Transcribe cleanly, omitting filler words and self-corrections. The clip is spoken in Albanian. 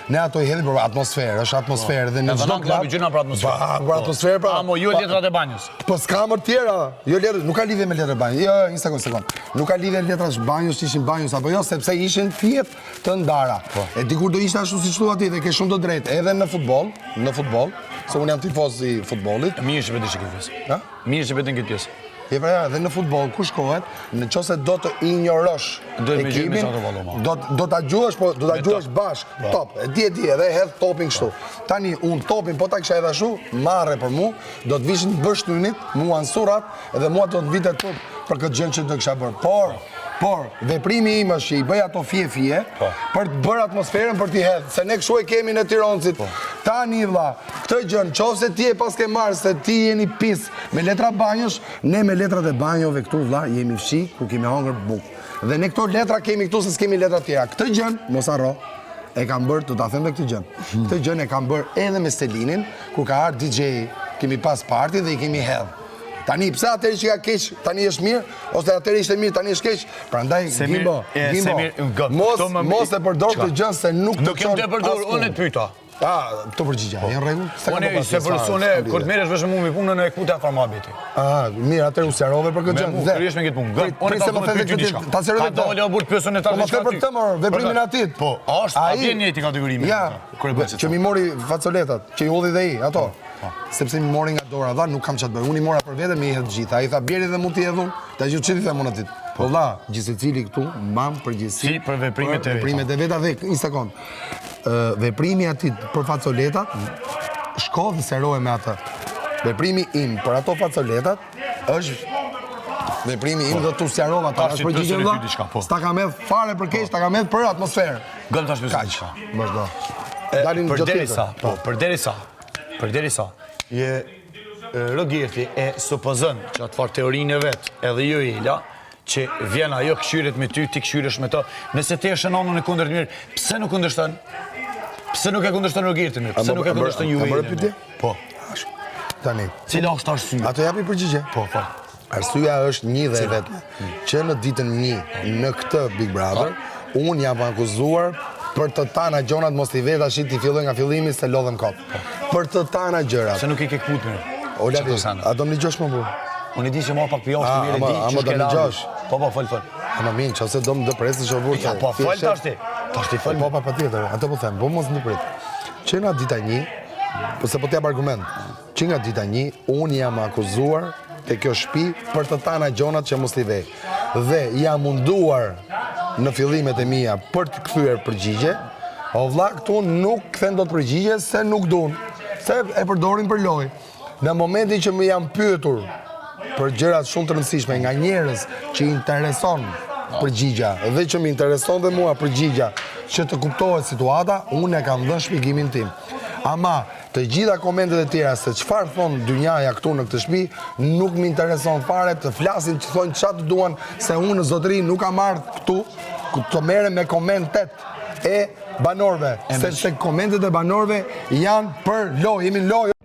Ne ato i hedhim për atmosferë, është atmosferë dhe në Edhe çdo në klub gjyna për atmosferë. Ba, për atmosferë pra. Amo jo letrat e banjës. Po s'ka më tjera. Jo letrat, nuk ka lidhje me letrat e banjës. Jo, jo, një sekond, sekond. Nuk ka lidhje letrat e banjës, ishin banjës apo jo, sepse ishin fijet të ndara. Po. E dikur do ishte ashtu siç thua ti dhe ke shumë të drejtë, edhe në futboll, në futboll, se unë jam tifoz i futbollit. Mirë që bëti këtë pjesë. Ha? Mirë që bëti këtë pjesë. E pra, edhe në futboll ku shkohet, në qoftë se do të injorosh ekipin, do do ta gjuash, po do ta gjuash bashk, po. top. E di e di, edhe hedh topin kështu. Tani un topin po ta kisha hedh ashtu, marre për mu, do të vishin pështynit, mua në surrat, edhe mua do të vinte turp për këtë gjë që do kisha bërë. Por, por veprimi im është që i bëj ato fije fije po. për të bërë atmosferën për t'i hedh, se ne kështu e kemi ne tironsit. Po. Tani vlla, këtë gjë në qoftë se ti e paske marrë se ti jeni pis Me letra banjosh, ne me letrat e banjove këtu vlla jemi fshi kur kemi hongër bukë. Dhe ne këto letra kemi këtu se s'kemi letra tjera. Këtë gjën, mos harro, e kam bërë, do ta them dhe këtë gjën. Këtë gjën e kam bërë edhe me Selinin, kur ka ardhur DJ, kemi pas party dhe i kemi hedh. Tani pse atëherë që ka keq, tani është mirë, ose atëherë ishte mirë, tani është keq. Prandaj Gimbo, Gimbo, mos mos e përdor këtë gjën se nuk të çon. Nuk e përdor, unë të pyeta. A, të përgjigja, je në rregull? Unë se për unë, kur të merresh vesh me mu me punën e këpute atë muhabeti. Ah, mirë, atëherë u sqarove për këtë gjë. Me mu, kryesh me këtë punë. Unë ta më the këtë Ta sqarove këtë. Ka dalë burr pyesën e ta. Po më the për këtë mor, veprimin e atij. Po, është a vjen njëjti kategori me. Ja, që m'i mori facoletat, që i hodhi dhe ai, ato. Po, po. Sepse m'i mori nga dora, dha, nuk kam çfarë të bëj. Unë i mora për vete, m'i hedh gjitha. Ai tha, bjeri dhe mund t'i hedh unë. Ta gjithë ç'i them unë atij. Po vlla, gjithsecili këtu mban përgjegjësi për veprimet e veta. Veprimet e veta dhe një sekond. Veprimi i atij për facoletat, shko dhe sqaroje me atë. Veprimi im për ato facoletat është veprimi im dhe t'u sqarova ta është përgjigje vëlla. Po. S'ta kam hedh fare për keq, ta kam hedh për atmosferë. Gëm tash pyes diçka. Vazhdo. Dalim gjë tjetër. Po, përderisa, përderisa je Rogerti e supozon që atë farë teorinë e vet, edhe Juela, Që vjen ajo këqyret me ty, ti këqyresh me të. Nëse ti e sheh n'anën e kundërt mirë, pse nuk kundërshton? Pse nuk e kundërshton Rogertin mirë? Pse nuk e kundërshton Juelën? A më pyetje? Po. Tani. Cila është arsyeja? A të japi përgjigje? Po, po. Arsyeja është një dhe e vetme. Që në ditën një në këtë Big Brother, unë jam akuzuar për të tana gjonat mos t'i veta shi t'i filloj nga fillimi se lodhem kot. Për të tana gjërat. Se nuk i ke këput mirë. O Lali, a do më dëgjosh më burrë? Unë e di që marr pak për jashtë mirë e di që shke dëgjosh. Po po, fol fol. Ama mirë, nëse do më ndërpresësh o burrë. Ja, po fol tash ti. Tash ti fol. Po po patjetër, atë po them, po mos ndërprit. Që nga dita një, po se po të jap argument. Që nga dita një, unë jam akuzuar te kjo shtëpi për të tana gjonat që mos t'i vej. Dhe jam munduar në fillimet e mia për të kthyer përgjigje. O vlla këtu nuk kthen dot përgjigje se nuk dun, se e përdorin për lojë. Në momentin që më janë pyetur për gjërat shumë të rëndësishme nga njerëz që i intereson përgjigja dhe që më intereson dhe mua përgjigja që të kuptohet situata, unë e kam dhënë shpjegimin tim. Ama të gjitha komentet e tjera se çfarë thonë dynjaja këtu në këtë shtëpi, nuk më intereson fare të flasin, të thonë çfarë të duan, se unë zotëri nuk kam ardhur këtu të merrem me komentet e banorëve, sepse komentet e banorëve janë për lojë, jemi në lojë.